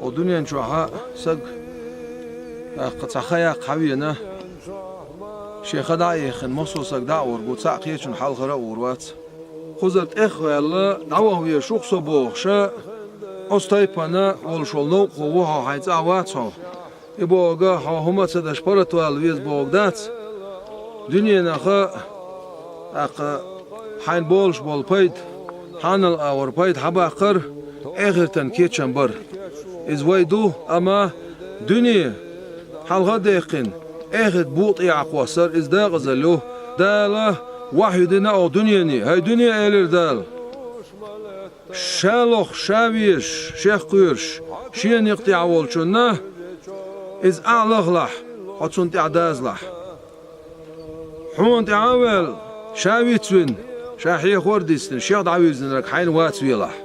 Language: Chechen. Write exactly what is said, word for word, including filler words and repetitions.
О, дунен чохьа саг, тӀаккха цхьа ха яккха хьавена, шен ха дӀа а яххина, массо а саг дӀа а гӀур ву, цхьаъ кхечун хьалхара а гӀур вац. Кхузара тӀех а ваьлла, дӀаваха веза шух со бохуша, оцу тайпана волуш волу новкъахо ву хьо, хьайн цӀахь вац хьо. И бохург хьо хӀума а ца деш паргӀатвала веза бохург дац. Дуьненах, тӀаккха хьайна болуш болу пайда, хьанал агӀор пайда хьабаккхар, эхартан кечам бар. Иза вай ду, амма дуьне хьалха а даьккхина, эхарт букъа тӀехьа кхоссар, иза декъазалла ю. Дала вахьйу дина оха дуьнене: «ХӀай дуьне, — элира Дала, — ша лохуш, ша везаш, шех кхоьруш, шен некъа тӀехь волчунна иза ахь лахалахь, хьо цунна тӀехь дазалахь. Хьуна тӀехь а ваьлла, ша вицвина, ша хьехор а дисина, шех дӀавуьззинарг хьайна вац велахь».